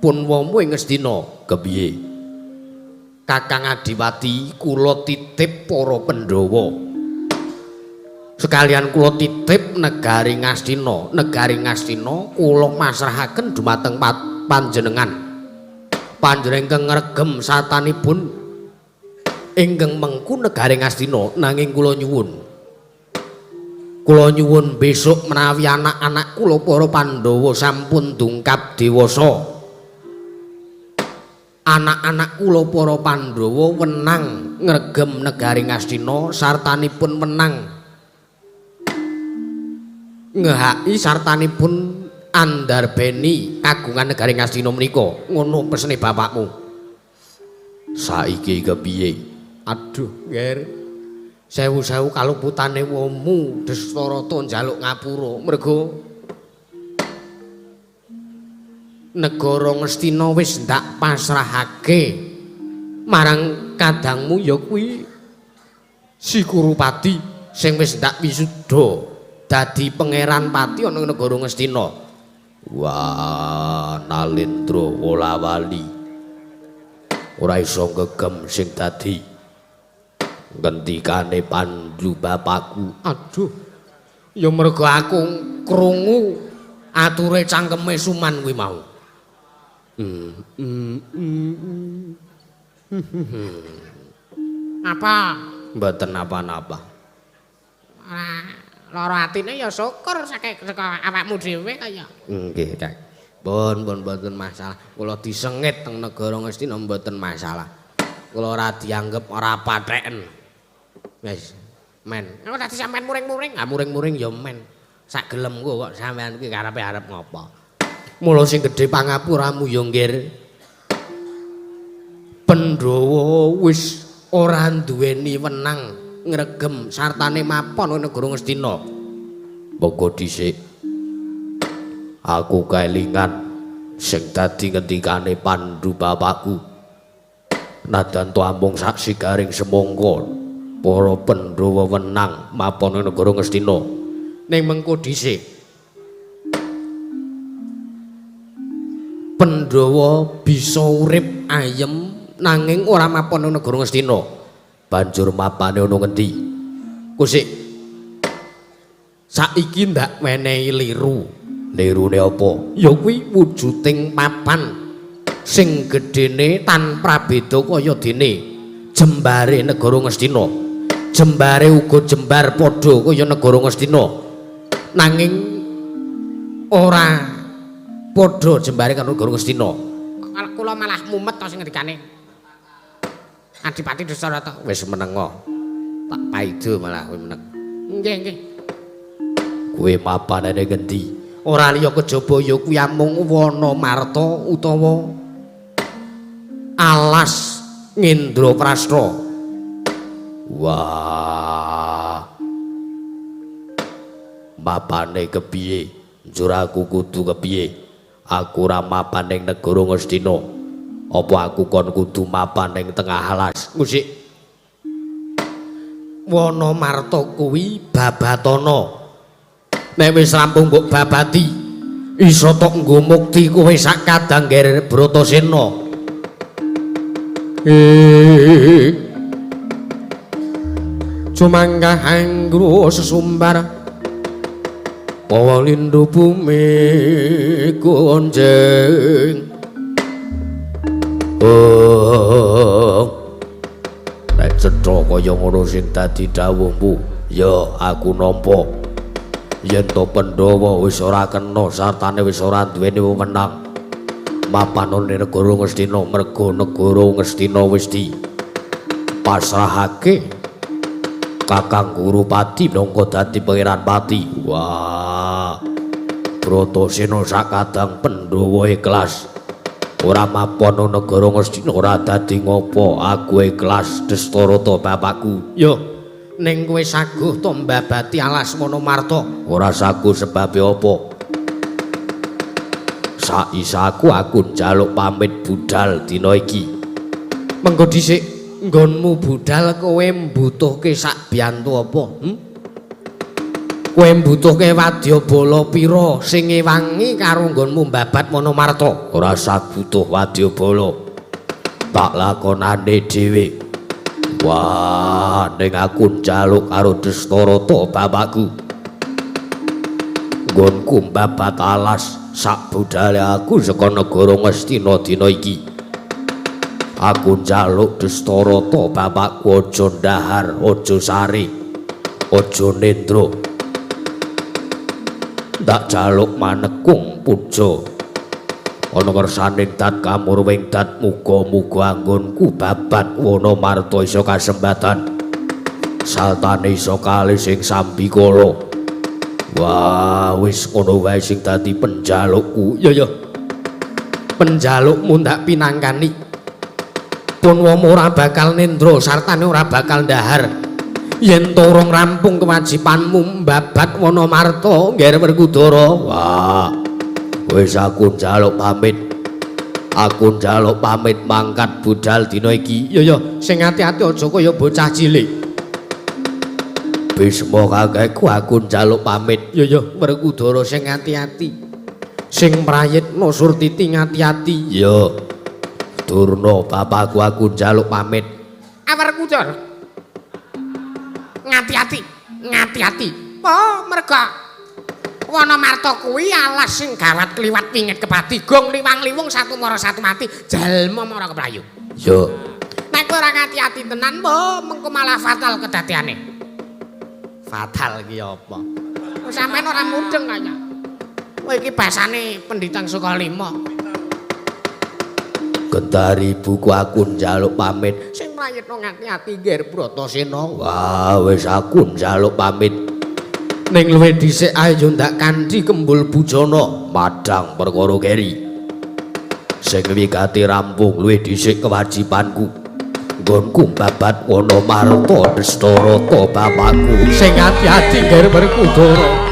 Speaker 1: punwamu ing Ngastina. Kepiye? Kakang Adiwati, kula titip para Pandhawa. Sekalian kula titip negari Ngastina, negari Ngastina kula masrahaken dumateng panjenengan. Panjenengan ingkang ngregem satanipun ingkang mengku negari Ngastina, nanging kula nyuwun. Kula nyuwun besok menawi anak-anak kula para Pandhawa sampun dungkap dewasa. Anak-anak kula para Pandhawa wenang ngregem negari Ngastina sartanipun wenang ngehaki sartanipun andarbeni kagungan negari Ngastina menika. Ngono pesene bapakmu. Saiki kepiye? Aduh, Nger. Sewu-sewu kaluputane womu Destarata njaluk ngapura mergo negara Ngastina wis ndak pasrahake marang kadangmu ya kuwi Si Kurupati sing wis ndak wisuda dadi pangeran pati ana ing negara Ngastina. Wah, Nalendra wolawali ora iso ngegem sing dadi ngendikane Pandu bapakku. Aduh, ya mergo aku krungu ature cangkeme Suman kuwi mau.
Speaker 2: Apa?
Speaker 1: Mboten napa-napa.
Speaker 2: Ora lara atine ya syukur saking saka awakmu dhewe kaya.
Speaker 1: Nggih, Kang. Pun mboten masalah. Kula disengit teng negara Ngastina mboten masalah. Kula ora dianggep ora patheken. Wis, men.
Speaker 2: Aku tadi sampean muring-muring.
Speaker 1: Ah muring-muring ya men. Sak gelemku kok sampean kuwi karepe arep ngopo. Mula sing gedhe pangapuramu ya, Nggir. Pandhawa wis ora duweni wenang ngregem sartane mapon ing negara Ngastina. Monggo dhisik. Aku kelingan sing dadi ngendikane Pandu bapakku. Nadan to amung saksi garing semangka para Pandhawa wenang mapon ing negara Ngastina. Ning mengko dhisik. Pandhawa bisa urip ayem nanging ora mapon ing negara Ngastina. Banjur mapane ana ngendi? Kusik. Saiki ndak menehi liru. Lirune apa? Ya kuwi wujuding papan sing gedene tanpa beda kaya dene jembare negara Ngastina. Jembare uga jembar padha kaya negara Ngastina. Nanging ora padha jembare karo negara Ngastina.
Speaker 2: Kula malah mumet to sing ngendikane. Adipati Destarata
Speaker 1: wis menengo. Tak paido malah kowe meneng.
Speaker 2: Nggih, nggih.
Speaker 1: Kowe mapanane ngendi? Ora liya kejaba ya kuwi amung wana marta utawa alas Ngendraprasta. Wah. Mapane kepiye? Njur aku kudu kepiye? Aku ora mapan ning negara Ngastina. Apa aku kon kudu mapan ning tengah alas? Musik. Wana marta kuwi babatana. Nek wis rampung mbok babati, iso tok nggo mukti kowe sak kadang Nger Bratasena. Cumanggah anggro sesumbar pawa lindu bumi gonjeng. Oh, nek cetha kaya ngono sing dadi dawuhmu, ya aku nampa. Yen to Pandhawa wis ora kena sartane wis ora duweni wewenang mapan ana negara Ngastina, merga negara Ngastina wis dipasrahake Kakang Kurupati minangka dadi pangeran pati. Wah, Bratasena sakadang Pandhawa ikhlas ora mapan negara Ngastina ora dadi ngopo, aku ikhlas Destarata bapakku. Yo, ning kowe saguh to mbabati alas Wonomarta? Ora saguh sebabe apa? Saisaku aku njaluk pamit budal dina iki. Mengko dhisik. Nggonmu budal kowe mbutuhke sak biyantu apa? Kowe mbutuhke wadyabala pira sing ngewangi karo nggonmu mbabat Wanamarta? Ora usah butuh wadyabala. Tak lakonane dhewe. Wah, ning aku njaluk karo Destarata bapakku. Nggonku mbabat alas sak budale aku saka negara Ngastina dina iki. Aku njaluk Destarata bapakku aja ndahar, aja sare, aja nendra. Tak jaluk manekung puja. Ana kersaning dat kamurwing dat muga-muga anggonku babat Wanamarta isa kasembatan. Saltane isa kalih sing sambikala. Wah, wis ngono wae sing dadi penjalukku. Ya ya. Penjalukmu ndak pinangkani. Punwama ora bakal nendra sartane ora bakal ndahar. Yen to urung rampung kewajibanmu mbabat Wanamarta, Ngger Werkudara. Wah. Wis aku njaluk pamit. Aku njaluk pamit mangkat budal dina iki. Ya ya, sing ati-ati aja kaya bocah cilik. Bisma kakekku aku njaluk pamit. Ya ya, Werkudara sing ati-ati. Sing prayitna Surtiti ngati-ati. Ya. Durna bapakku aku njaluk pamit.
Speaker 2: Werkudara. Ngati-ati, ngati-ati. Oh, merga Wanamarta kuwi alas sing gawat kliwat pingit kepati gong liwang-liwung satu mara satu mati jalma mara keplayu.
Speaker 1: Ya.
Speaker 2: Nek kowe ora ngati-ati tenan, mbok mengko malah fatal kedadeane.
Speaker 1: Fatal ki apa?
Speaker 2: Sampeyan ora mudeng kaya. Kowe iki basane pendhitang Sukalima.
Speaker 1: Gendari buku aku njaluk pamit.
Speaker 2: Sing mrayitna ngati-ati Ngger Bratasena.
Speaker 1: Wah, wis aku njaluk pamit. Ning luwih dhisik ayo ndak kanthi kembul bujana madhang perkara keri. Sing wigati rampung luwih dhisik kewajibanku. Nggonku babat Wanamarta Destarata bapakku.
Speaker 2: Sing ati-ati Ngger Werkudara.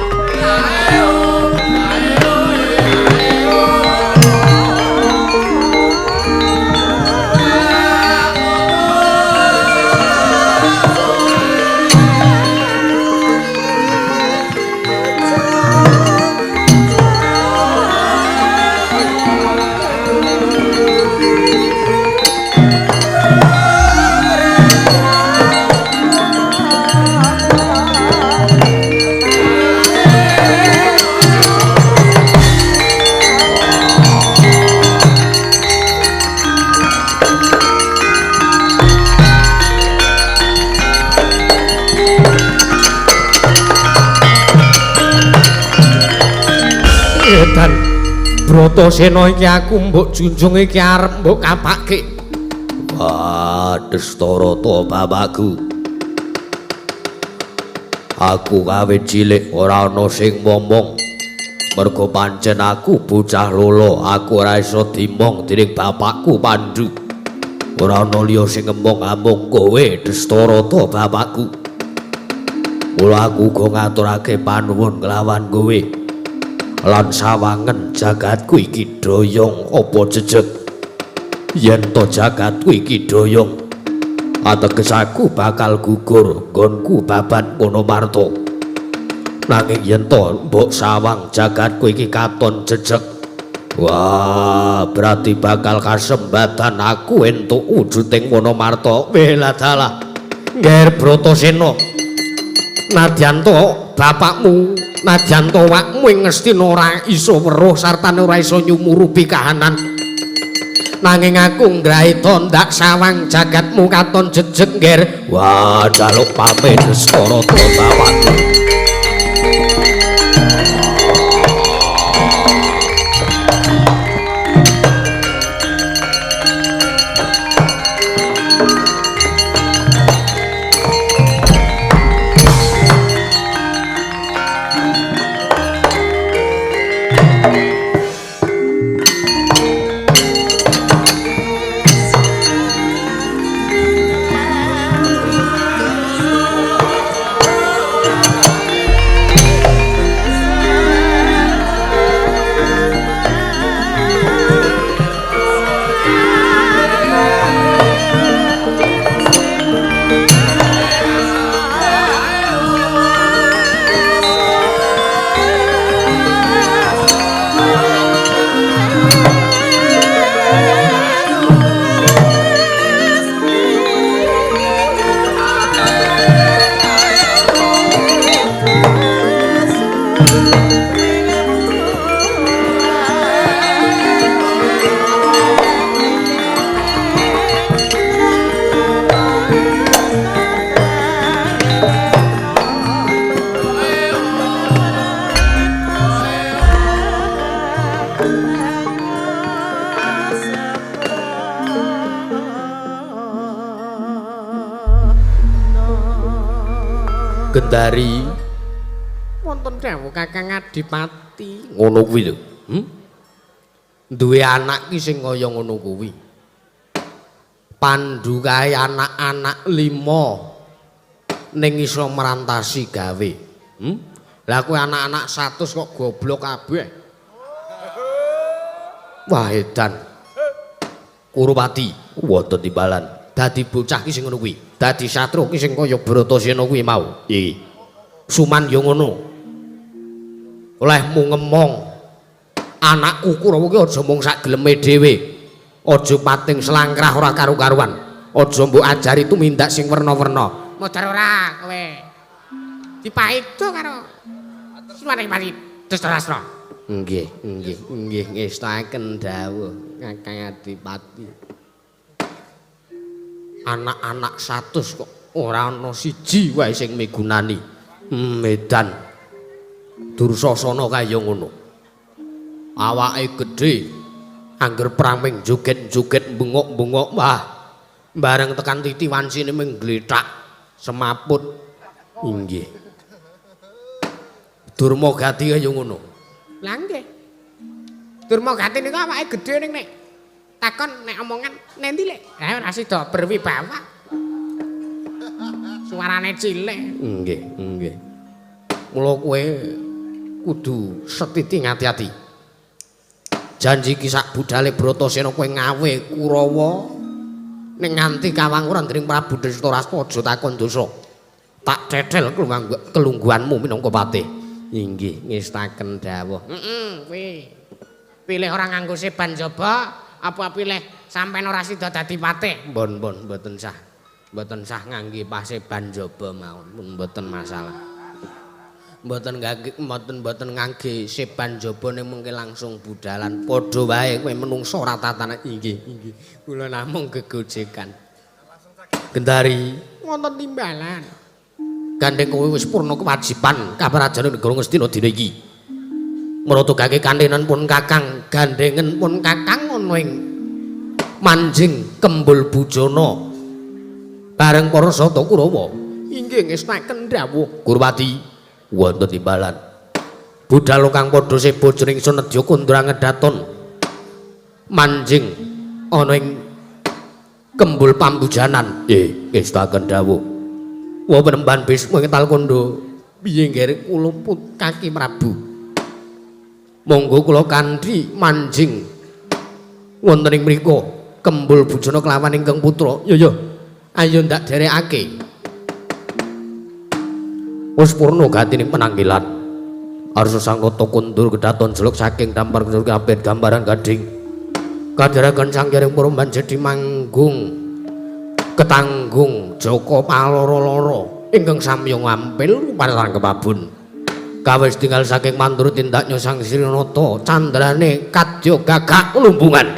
Speaker 1: Edan Bratasena iki aku mbok junjung iki arep mbok kapake. Wah, Destarata bapakku. Aku kawit cilik ora ana sing momong. Mergo pancen aku bocah lolo, aku ora iso dimong dening bapakku Pandu. Ora ana liya sing ngemong amung kowe Destarata bapakku. Mula aku uga ngaturake panuwun kelawan kowe. Lan sawangen jagatku iki doyong apa jejeg. Yen to jagatku iki doyong, ateges aku bakal gugur nggonku babat Wanamarta. Nanging yen to mbok sawang jagatku iki katon jejeg, wah, berarti bakal kasembatan aku entuk wujuding Wanamarta. Welah dalah, Ngger Bratasena, nadyan to bapakmu, nadyan to awakmu ing Ngastina ora iso weruh sartane ora iso nyumurupi kahanan. Nanging aku ngraita ndak sawang jagatmu katon jejeg, Ngger. Wah, jaluk pamit Destarata bapakku. Gendari.
Speaker 2: Wonten dawuh Kakang Adipati.
Speaker 1: Ngono kuwi lho. Duwe anak ki sing kaya ngono kuwi. Pandu kae anak-anak 5 ning iso merantasi gawe. Lah kowe anak-anak 100 kok goblok kabeh. Wah edan. Kurupati wonten timbalan. Dadi bocah ki sing ngono kuwi. Dadi satru ki sing kaya Bratasena kuwi mau. Iki. Suman yo ngono. Olehmu ngemong. Anakku Kurawa ki aja mung sak geleme dhewe. Aja pating selangkrah ora karu-karuan. Aja mbok ajari tumindak sing werna-werna.
Speaker 2: Modar ora kowe. Dipaido karo Sunan Destarastra.
Speaker 1: Nggih, nggih, nggih ngestaken dawuh Kakang Adipati. Anak-anak 100 kok ora ana siji wae sing migunani. Medan. Dursasana kaya ngono. Awake gedhe. Angger perang ming joget-joget bengok-bengok wah. Bareng tekan titi wansine ming glethak semaput. Inggih. Durmagati kaya ngono.
Speaker 2: Lah nggih. Durmagati niku awake gedhe ning nek takon nek omongan nendi lek. Ha ora sida berwibawa. Suarane cilik.
Speaker 1: Nggih, nggih. Mula kowe kudu setiti ngati-ati. Janji ki sak budale Bratasena kowe ngawe Kurawa ning nganti kawanguran dening Prabu Destarastra aja takon dosa. Tak cethel kelungguhanmu minangka patih. Inggih, ngestaken dawuh.
Speaker 2: Heeh, kuwi. Pilih ora nganggo seban jaba, apa pilih sampean ora sida dadi patih?
Speaker 1: Mbon, mbon, mboten sah. Mboten sah ngangge paseban jaba mawon, mboten masalah. Mboten ngangge, mboten ngangge seban jaba ning mengke langsung budalan. Padha wae kowe menungso ora tatanan. Inggih, inggih. Kula namung gegojekan. Gendari,
Speaker 2: wonten timbalan.
Speaker 1: Gandeng kowe wis purna kewajiban kaprajan negara Ngastina dina iki. Mratugake kantenan pun Kakang, gandhengen pun Kakang ana ing manjing Kembul Bujana. Bareng para sata Kurawa.
Speaker 2: Inggih ngestaken dawuh.
Speaker 1: Kurwati wonten timbalan. Budal kang padha sebo jroning Sunedya kundra ngedaton manjing ana ing Kembul Pambujanan. Nggih, ngestaken dawuh. Wa penemban Bisma ngetal kondo piye nggere kula put kaki Prabu. Monggo kula kanthi manjing wonten ing mriku Kembul Bujana kelawan ingkang putra. Yo yo. Ayo ndak derekake. Wis purna gatine penanggilan. Arsa sangkata kundur kedaton jeluk saking dampar kabeh gambaran gading. Kadharaken sanghyang para manjedi manggung. Ketanggung Joko paloro-loro ingkang samya ngampil ruparan kepabun. Kawis tinggal saking mantur tindaknya Sang Srinata candrane kadya gagak lumbungan.